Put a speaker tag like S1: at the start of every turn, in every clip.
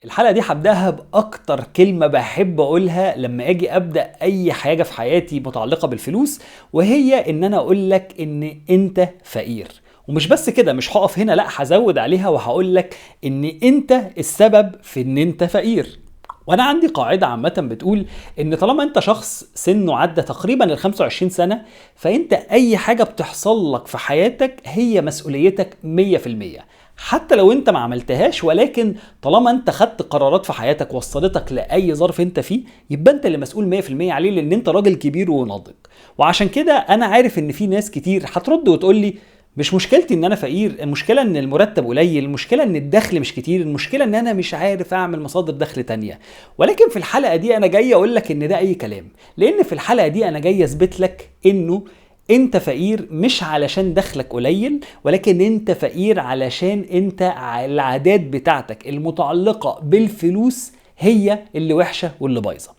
S1: الحلقة دي هبدأها بأكتر كلمة بحب أقولها لما أجي أبدأ أي حاجة في حياتي متعلقة بالفلوس، وهي إن أنا أقول لك إن أنت فقير. ومش بس كده، مش هقف هنا، لأ هزود عليها وهقول لك إن أنت السبب في إن أنت فقير. وأنا عندي قاعدة عامة بتقول إن طالما أنت شخص سنة عدى تقريبا ال 25 سنة، فأنت أي حاجة بتحصل لك في حياتك هي مسؤوليتك 100%، حتى لو انت ما عملتهاش، ولكن طالما انت خدت قرارات في حياتك وصلتك لاي ظرف انت فيه، يبقى انت اللي مسؤول 100% عليه، لان انت راجل كبير وناضج. وعشان كده انا عارف ان في ناس كتير هترد وتقول لي مش مشكلتي ان انا فقير، المشكلة ان المرتب قليل، المشكلة ان الدخل مش كتير، المشكلة ان انا مش عارف اعمل مصادر دخل تانية. ولكن في الحلقة دي انا جاي اقول لك ان ده اي كلام، لان في الحلقة دي انا جاي اثبت لك انه انت فقير مش علشان دخلك قليل، ولكن انت فقير علشان انت العادات بتاعتك المتعلقة بالفلوس هي اللي وحشة واللي بايظة.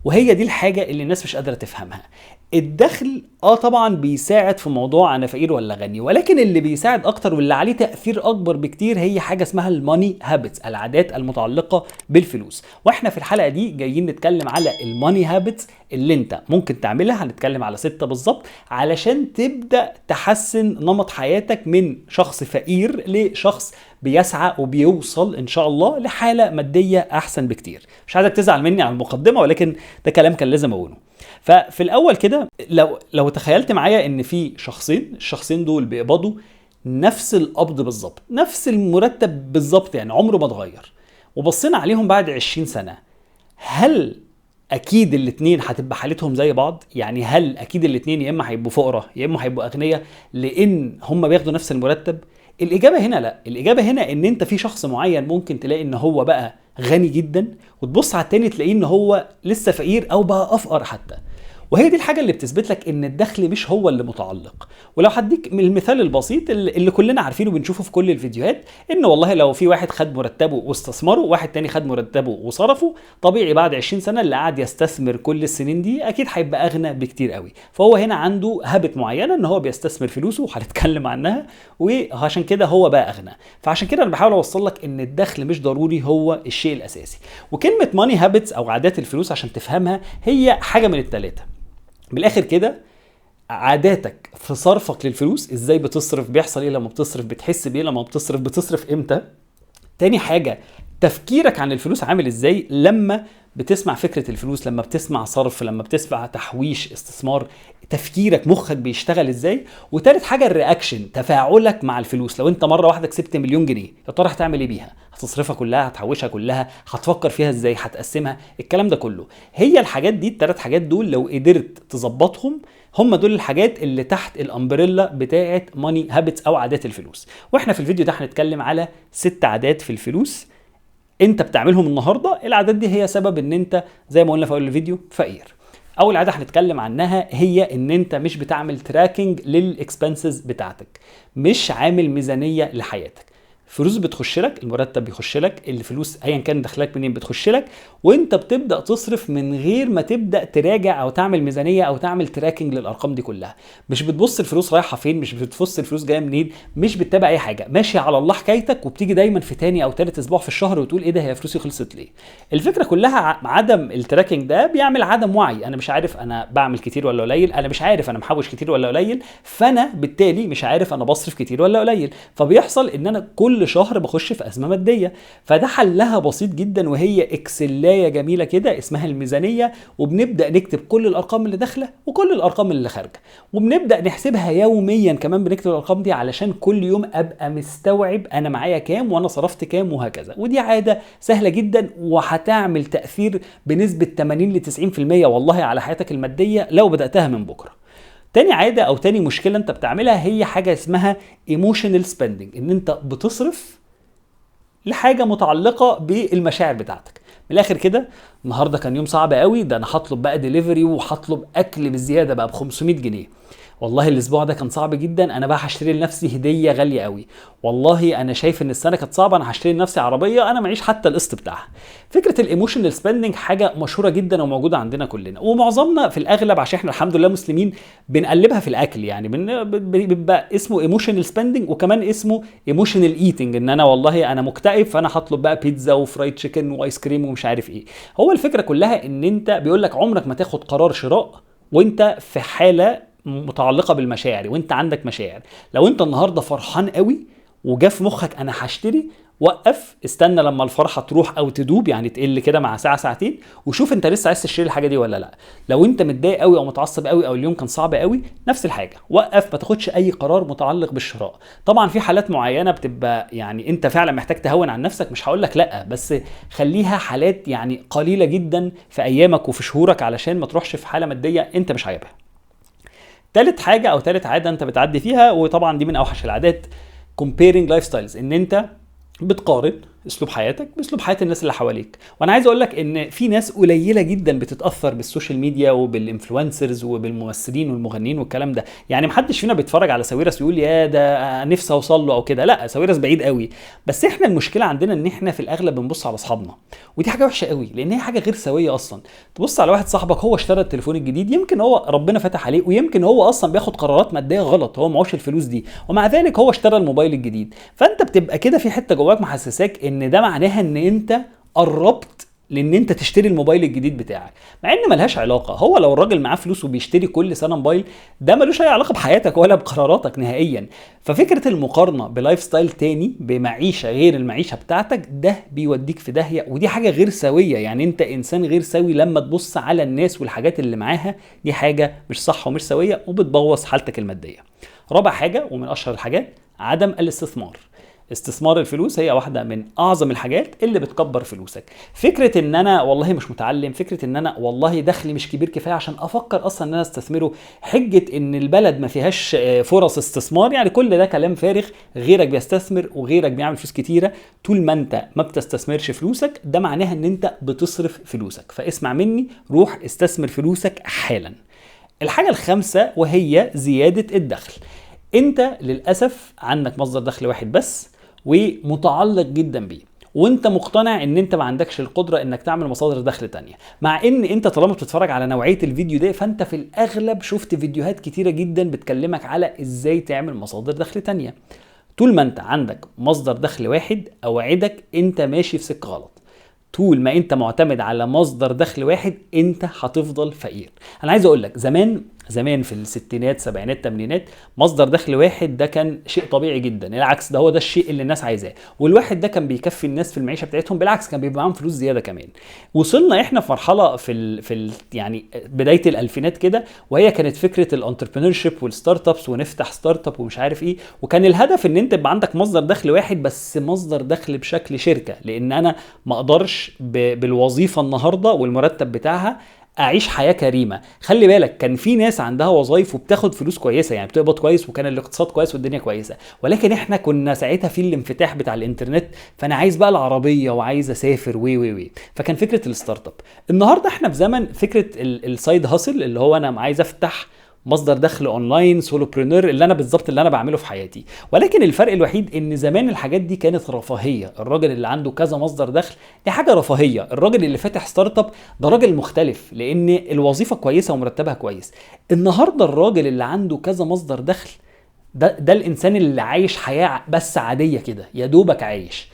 S1: وهي دي الحاجة اللي الناس مش قادرة تفهمها. الدخل طبعا بيساعد في موضوع انا فقير ولا غني، ولكن اللي بيساعد اكتر واللي عليه تأثير اكبر بكتير هي حاجة اسمها ال money habits، العادات المتعلقة بالفلوس. واحنا في الحلقة دي جايين نتكلم على ال money habits اللي انت ممكن تعملها، هنتكلم على 6 بالظبط علشان تبدأ تحسن نمط حياتك من شخص فقير لشخص بيسعى وبيوصل ان شاء الله لحالة مادية احسن بكتير. مش عايزك تزعل مني على المقدمة، ولكن ده كلام كان لازم اقوله. ففي الاول كده لو تخيلت معايا ان في شخصين، الشخصين دول بيقبضوا نفس القبض بالظبط، نفس المرتب بالظبط، يعني عمره ما اتغير، وبصينا عليهم بعد 20 سنة، هل اكيد الاتنين هتبقى حالتهم زي بعض؟ يعني هل اكيد الاتنين يا اما هيبقوا فقراء يا اما هيبقوا اغنياء لان هم بياخدوا نفس المرتب؟ الاجابة هنا لا. الاجابة هنا ان انت في شخص معين ممكن تلاقي ان هو بقى غني جدا، وتبص على التاني تلاقيه ان هو لسه فقير او بقى افقر حتى. وهي دي الحاجة اللي بتثبت لك ان الدخل مش هو اللي متعلق. ولو هديك من المثال البسيط اللي كلنا عارفينه وبنشوفه في كل الفيديوهات، ان والله لو في واحد خد مرتبه واستثمره، وواحد تاني خد مرتبه وصرفه، طبيعي بعد 20 سنة اللي قعد يستثمر كل السنين دي اكيد هيبقى اغنى بكتير قوي. فهو هنا عنده habit معينة ان هو بيستثمر فلوسه، وهنتكلم عنها، وعشان كده هو بقى اغنى. فعشان كده انا بحاول اوصل لك ان الدخل مش ضروري هو الشيء الاساسي. وكلمة money habits او عادات الفلوس عشان تفهمها هي حاجة من الثلاثة. بالاخر كده، عاداتك في صرفك للفلوس، ازاي بتصرف، بيحصل ايه لما بتصرف، بتحس بايه لما بتصرف، بتصرف امتى. تاني حاجة، تفكيرك عن الفلوس عامل ازاي لما بتسمع فكرة الفلوس، لما بتسمع صرف، لما بتسمع تحويش، استثمار، تفكيرك مخك بيشتغل ازاي. وتالت حاجة ال reaction، تفاعلك مع الفلوس. لو انت مرة واحدة كسبت 1,000,000 جنيه، يا ترى هتعمل ايه بيها؟ هتصرفها كلها؟ هتحوشها كلها؟ هتفكر فيها ازاي؟ هتقسمها؟ الكلام ده كله. هي الحاجات دي، التلات حاجات دول لو قدرت تظبطهم، هم دول الحاجات اللي تحت ال umbrella بتاعه money habits او عادات الفلوس. واحنا في الفيديو ده هنتكلم على 6 عادات في الفلوس انت بتعملهم النهارده. العادات دي هي سبب ان انت زي ما قلنا في اول الفيديو فقير. اول عادة هنتكلم عنها هي ان انت مش بتعمل tracking لل expenses بتاعتك، مش عامل ميزانية لحياتك. فلوس بتخش لك، المرتب بيخش لك، الفلوس ايا كان دخلك منين بتخش لك، وانت بتبدا تصرف من غير ما تبدا تراجع او تعمل ميزانية او تعمل tracking للارقام دي كلها. مش بتبص الفلوس رايحة فين، مش بتبص الفلوس جاية منين، مش بتتابع اي حاجة، ماشي على الله حكايتك، وبتيجي دايما في تاني او تالت اسبوع في الشهر وتقول ايه ده، هي فلوسي خلصت ليه؟ الفكرة كلها عدم ال tracking ده بيعمل عدم وعي. انا مش عارف انا بعمل كتير ولا قليل، انا مش عارف انا محوش كتير ولا قليل، فانا بالتالي مش عارف انا بصرف كتير ولا قليل، فبيحصل ان انا كل شهر بخش في أزمة مادية. فده حلها بسيط جدا، وهي اكسلاية جميلة كده اسمها الميزانية، وبنبدأ نكتب كل الأرقام اللي داخلة وكل الأرقام اللي خارجة، وبنبدأ نحسبها يوميا كمان. بنكتب الأرقام دي علشان كل يوم أبقى مستوعب أنا معايا كام وأنا صرفت كام وهكذا. ودي عادة سهلة جدا وهتعمل تأثير بنسبة 80 ل 90% والله على حياتك المادية لو بدأتها من بكرة. تاني عادة أو تاني مشكلة أنت بتعملها هي حاجة اسمها emotional spending، إن أنت بتصرف لحاجة متعلقة بالمشاعر بتاعتك. من الآخر كده، النهاردة كان يوم صعب قوي، ده أنا هطلب بقى ديليفري وهطلب أكل بالزيادة بقى ب 500 جنيه. والله الاسبوع ده كان صعب جدا، انا بقى هشتري لنفسي هديه غالية قوي. والله انا شايف ان السنة كانت صعبة، انا هشتري لنفسي عربية انا معيش حتى القسط بتاعها. فكرة ال emotional spending حاجة مشهورة جدا وموجودة عندنا كلنا، ومعظمنا في الاغلب عشان احنا الحمد لله مسلمين بنقلبها في الاكل، يعني بيبقى اسمه emotional spending وكمان اسمه emotional eating، ان انا والله انا مكتئب فانا هطلب بقى بيتزا و fried chicken وايس كريم ومش عارف ايه. هو الفكرة كلها ان انت بيقول لك عمرك ما تاخد قرار شراء وانت في حاله متعلقه بالمشاعر وانت عندك مشاعر. لو انت النهارده فرحان قوي وجا في مخك انا هشتري، وقف، استنى لما الفرحة تروح او تدوب، يعني تقل كده مع ساعة ساعتين، وشوف انت لسه عايز تشتري الحاجة دي ولا لا. لو انت متضايق قوي او متعصب قوي او اليوم كان صعب قوي، نفس الحاجة، وقف، ما تاخدش اي قرار متعلق بالشراء. طبعا في حالات معينة بتبقى يعني انت فعلا محتاج تهون عن نفسك، مش هقول لك لا، بس خليها حالات يعني قليله جدا في ايامك وفي شهورك علشان ما تروحش في حاله مادية انت مش عايبها. تالت حاجة او تالت عادة انت بتعدي فيها، وطبعا دي من اوحش العادات، comparing lifestyles، ان انت بتقارن اسلوب حياتك باسلوب حياة الناس اللي حواليك. وانا عايز اقول لك ان في ناس قليله جدا بتتاثر بال social media وبال influencers وبالممثلين والمغنيين والكلام ده، يعني محدش فينا بيتفرج على ساويرس ويقول يا ده نفسي اوصل له او كده، لا ساويرس بعيد قوي. بس احنا المشكلة عندنا ان احنا في الاغلب بنبص على اصحابنا، ودي حاجة وحشة قوي لان هي حاجة غير سويه اصلا. تبص على واحد صاحبك هو اشترى التليفون الجديد، يمكن هو ربنا فتح عليه، ويمكن هو اصلا بياخد قرارات مادية غلط، هو معهوش الفلوس دي، ومع ذلك هو اشترى الموبايل الجديد. فانت بتبقى كده في حتة جواك محسساك ان ده معناها ان انت قربت لان انت تشتري الموبايل الجديد بتاعك، مع ان ملهاش علاقة. هو لو الراجل معاه فلوس وبيشتري كل سنة موبايل، ده ملوش اي علاقة بحياتك ولا بقراراتك نهائيا. ففكره المقارنة ب lifestyle تاني، بمعيشه غير المعيشة بتاعتك، ده بيوديك في داهية، ودي حاجة غير سويه. يعني انت انسان غير سوي لما تبص على الناس والحاجات اللي معاها، دي حاجة مش صح ومش سويه وبتبوظ حالتك المادية. رابع حاجة ومن اشهر الحاجات، عدم الاستثمار. استثمار الفلوس هي واحدة من أعظم الحاجات اللي بتكبر فلوسك. فكرة إن أنا والله مش متعلم، فكرة إن أنا والله دخلي مش كبير كفاية عشان أفكر أصلا إن أنا استثمره، حجة إن البلد ما فيهاش فرص استثمار، يعني كل ده كلام فارغ. غيرك بيستثمر وغيرك بيعمل فلوس كتيرة. طول ما أنت ما بتستثمرش فلوسك، ده معناها إن أنت بتصرف فلوسك. فاسمع مني، روح استثمر فلوسك حالا. الحاجة الخامسة وهي زيادة الدخل. أنت للأسف عندك مصدر دخل واحد بس ومتعلق جدا بيه، وانت مقتنع ان انت ما عندكش القدرة انك تعمل مصادر دخل تانية، مع ان انت طالما بتتفرج على نوعية الفيديو ده فانت في الاغلب شفت فيديوهات كتيرة جدا بتكلمك على ازاي تعمل مصادر دخل تانية. طول ما انت عندك مصدر دخل واحد، اوعدك انت ماشي في سكة غلط. طول ما انت معتمد على مصدر دخل واحد انت هتفضل فقير. انا عايز اقول لك زمان زمان في الستينات سبعينات تمانينات مصدر دخل واحد ده كان شيء طبيعي جدا، العكس ده هو ده الشيء اللي الناس عايزاه، والواحد ده كان بيكفي الناس في المعيشة بتاعتهم، بالعكس كان بيبقى معاهم فلوس زيادة كمان. وصلنا احنا في مرحلة في يعني بداية الالفينات كده، وهي كانت فكرة ال entrepreneurship وال startups ونفتح startup ومش عارف ايه، وكان الهدف ان انت يبقى عندك مصدر دخل واحد بس، مصدر دخل بشكل شركة، لان انا ما اقدرش بالوظيفة النهارده والمرتب بتاعها اعيش حياة كريمة. خلي بالك كان في ناس عندها وظايف وبتاخد فلوس كويسة، يعني بتقبض كويس، وكان الاقتصاد كويس والدنيا كويسة، ولكن احنا كنا ساعتها في الانفتاح بتاع الانترنت، فانا عايز بقى العربية وعايز اسافر وي وي وي، فكان فكرة ال startup. النهارده احنا في زمن فكرة ال side hustle، اللي هو انا عايز افتح مصدر دخل online، solopreneur، اللي انا بالظبط اللي انا بعمله في حياتي. ولكن الفرق الوحيد ان زمان الحاجات دي كانت رفاهية، الراجل اللي عنده كذا مصدر دخل دي حاجة رفاهية، الراجل اللي فاتح startup ده راجل مختلف لان الوظيفة كويسة ومرتبها كويس. النهارده الراجل اللي عنده كذا مصدر دخل ده الانسان اللي عايش حياة بس عادية كده، يا دوبك عايش.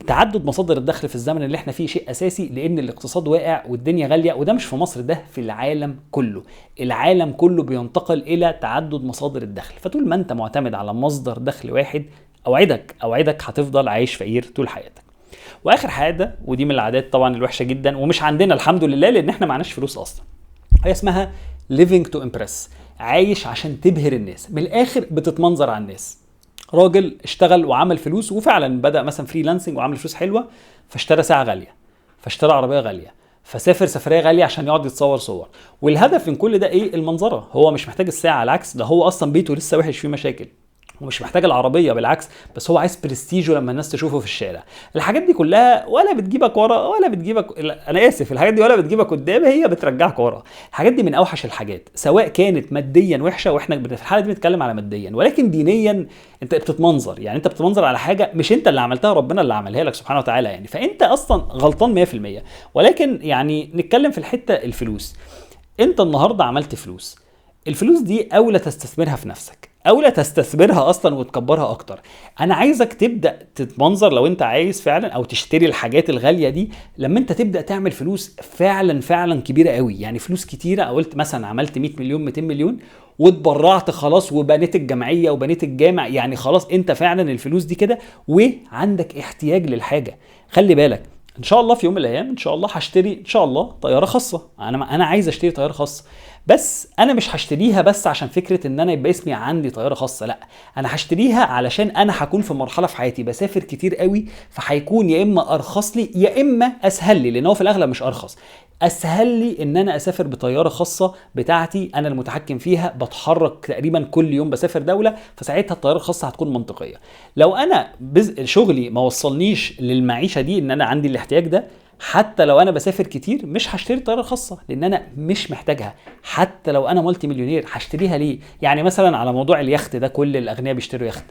S1: تعدد مصادر الدخل في الزمن اللي احنا فيه شيء اساسي، لان الاقتصاد واقع والدنيا غالية، وده مش في مصر، ده في العالم كله. العالم كله بينتقل الى تعدد مصادر الدخل، فطول ما انت معتمد على مصدر دخل واحد اوعدك هتفضل عايش فقير طول حياتك. واخر حاجة، ودي من العادات طبعا الوحشة جدا ومش عندنا الحمد لله لان احنا معناش فلوس اصلا، هي اسمها living to impress، عايش عشان تبهر الناس. من الاخر بتتمنظر على الناس. راجل اشتغل وعمل فلوس وفعلا بدأ مثلا freelancing وعمل فلوس حلوة، فاشترى ساعة غالية، فاشترى عربية غالية، فسافر سفرية غالية عشان يقعد يتصور صور. والهدف من كل ده ايه؟ المنظرة. هو مش محتاج الساعة، العكس ده هو اصلا بيته لسه وحش فيه مشاكل، ومش محتاج العربية بالعكس، بس هو عايز برستيجه لما الناس تشوفه في الشارع. الحاجات دي كلها ولا بتجيبك ورا ولا بتجيبك، انا اسف، الحاجات دي ولا بتجيبك قدام، هي بترجعك ورا. الحاجات دي من اوحش الحاجات، سواء كانت ماديا وحشة، واحنا في الحالة دي بنتكلم على ماديا، ولكن دينيا انت بتتمنظر، يعني انت بتتمنظر على حاجة مش انت اللي عملتها، ربنا اللي عملها لك سبحانه وتعالى يعني، فانت اصلا غلطان 100%. ولكن يعني نتكلم في الحتة الفلوس. انت النهارده عملت فلوس، الفلوس دي اولى تستثمرها في نفسك، اولى تستثمرها اصلا وتكبرها اكتر. انا عايزك تبدا تتمنظر لو انت عايز فعلا، او تشتري الحاجات الغالية دي لما انت تبدا تعمل فلوس فعلا فعلا كبيرة قوي، يعني فلوس كتيرة. قلت مثلا عملت 100 مليون 200 مليون واتبرعت خلاص، وبنيت الجمعية وبنيت الجامع، يعني خلاص انت فعلا الفلوس دي كده وعندك احتياج للحاجة. خلي بالك ان شاء الله في يوم من الايام ان شاء الله هشتري ان شاء الله طيارة خاصة، انا عايز اشتري طيارة خاصة، بس انا مش هشتريها بس عشان فكرة ان انا يبقى اسمي عندي طيارة خاصة، لا، انا هشتريها علشان انا هكون في مرحلة في حياتي بسافر كتير قوي، فهيكون يا اما ارخص لي يا اما اسهل لي، لان هو في الاغلب مش ارخص، اسهل لي ان انا اسافر بطيارة خاصة بتاعتي انا المتحكم فيها، بتحرك تقريبا كل يوم بسافر دولة، فساعتها الطيارة الخاصة هتكون منطقية. لو انا شغلي ما وصلنيش للمعيشه دي ان انا عندي الاحتياج ده، حتى لو انا بسافر كتير مش هشتري طيارة خاصة لان انا مش محتاجها. حتى لو انا multi millionaire هشتريها ليه؟ يعني مثلا على موضوع اليخت ده، كل الاغنياء بيشتروا يخت.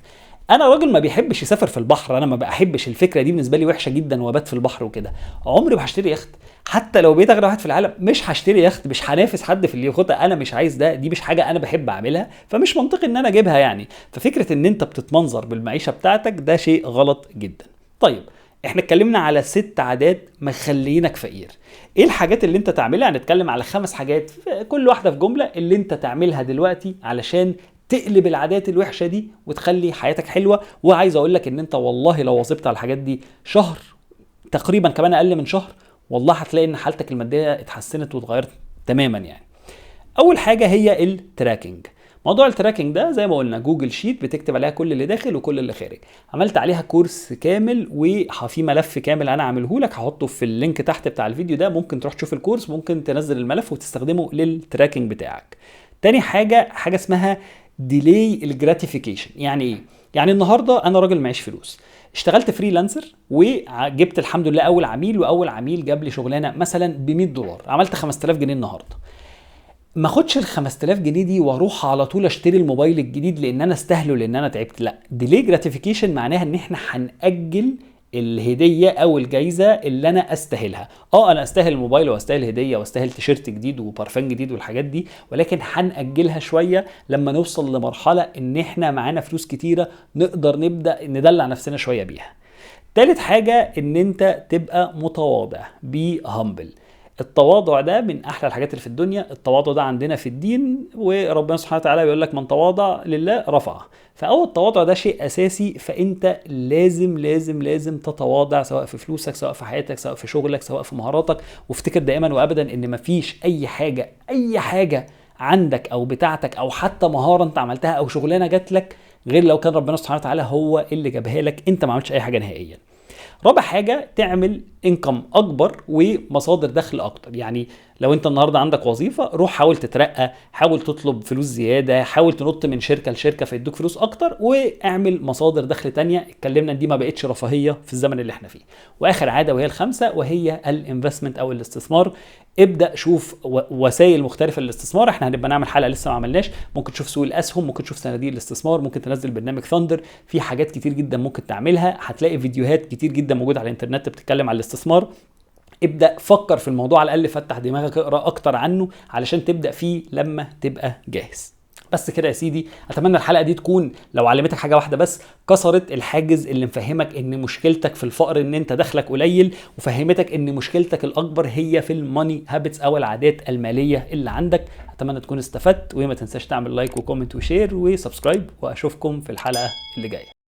S1: انا راجل ما بيحبش يسافر في البحر، انا ما بحبش الفكرة دي، بالنسبة لي وحشة جدا، وبات في البحر وكده، عمري ما هشتري يخت. حتى لو بقيت اغنى واحد في العالم مش هشتري يخت، مش هنافس حد في اليخوت، انا مش عايز ده، دي مش حاجة انا بحب اعملها، فمش منطقي ان انا اجيبها يعني. ففكره ان انت بتتمنظر بالمعيشه بتاعتك ده شيء غلط جدا. طيب احنا اتكلمنا على 6 عادات مخلينك فقير. ايه الحاجات اللي انت تعملها؟ هنتكلم على 5 حاجات كل واحدة في جملة اللي انت تعملها دلوقتي علشان تقلب العادات الوحشة دي وتخلي حياتك حلوة. وعايز اقول لك ان انت والله لو واظبت على الحاجات دي شهر تقريبا، كمان اقل من شهر، والله هتلاقي ان حالتك المادية اتحسنت واتغيرت تماما يعني. اول حاجة هي ال tracking. موضوع ال tracking ده زي ما قلنا Google Sheet بتكتب عليها كل اللي داخل وكل اللي خارج. عملت عليها كورس كامل وفي ملف كامل انا عامله لك، هحطه في ال link تحت بتاع الفيديو ده، ممكن تروح تشوف الكورس، ممكن تنزل الملف وتستخدمه لل tracking بتاعك. تاني حاجة اسمها delay ال gratification. يعني ايه؟ يعني النهارده انا راجل معيش فلوس، اشتغلت freelancer وجبت الحمد لله اول عميل، واول عميل جاب لي شغلانة مثلا ب $100، عملت 5000 جنيه النهارده. ما اخدش ال 5000 جنيه دي واروح على طول اشتري الموبايل الجديد لان انا استاهله لان انا تعبت، لا. delay gratification معناها ان احنا هنأجل الهدية او الجايزة اللي انا استاهلها. انا استاهل الموبايل واستاهل هديه واستاهل تيشيرت جديد وبارفان جديد والحاجات دي، ولكن هنأجلها شوية لما نوصل لمرحلة ان احنا معانا فلوس كتيرة نقدر نبدا ندلع نفسنا شوية بيها. تالت حاجة ان انت تبقى متواضع، be humble. التواضع ده من احلى الحاجات اللي في الدنيا. التواضع ده عندنا في الدين، وربنا سبحانه وتعالى بيقول لك من تواضع لله رفعه. فاول التواضع ده شيء اساسي، فانت لازم لازم لازم تتواضع، سواء في فلوسك، سواء في حياتك، سواء في شغلك، سواء في مهاراتك. وافتكر دائما وابدا ان مفيش اي حاجة، اي حاجة عندك او بتاعتك او حتى مهارة انت عملتها او شغلانة جات لك غير لو كان ربنا سبحانه وتعالى هو اللي جابها لك، انت ما عملتش اي حاجة نهائيا. رابع حاجة تعمل income اكبر ومصادر دخل اكتر. يعني لو انت النهارده عندك وظيفة، روح حاول تترقى، حاول تطلب فلوس زيادة، حاول تنط من شركة لشركة فيدوك فلوس اكتر، واعمل مصادر دخل تانية. اتكلمنا دي ما بقتش رفاهية في الزمن اللي احنا فيه. واخر عادة وهي الخامسة، وهي ال investment او الاستثمار. ابدا شوف وسائل مختلفة للاستثمار. احنا هنبقى نعمل حلقة لسه ما عملناش، ممكن تشوف سوق الاسهم، ممكن تشوف صناديق الاستثمار، ممكن تنزل برنامج Thndr، في حاجات كتير جدا ممكن تعملها. هتلاقي فيديوهات كتير جدا موجودة على الانترنت بتتكلم على الاستثمار. ابدا فكر في الموضوع، على الاقل فتح دماغك، اقرا اكتر عنه علشان تبدا فيه لما تبقى جاهز. بس كده يا سيدي، اتمنى الحلقة دي تكون لو علمتك حاجة واحدة بس، كسرت الحاجز اللي مفهمك ان مشكلتك في الفقر ان انت دخلك قليل، وفهمتك ان مشكلتك الاكبر هي في ال money habits او العادات المالية اللي عندك. اتمنى تكون استفدت، وما تنساش تعمل like و comment و share و subscribe، واشوفكم في الحلقة اللي جاية.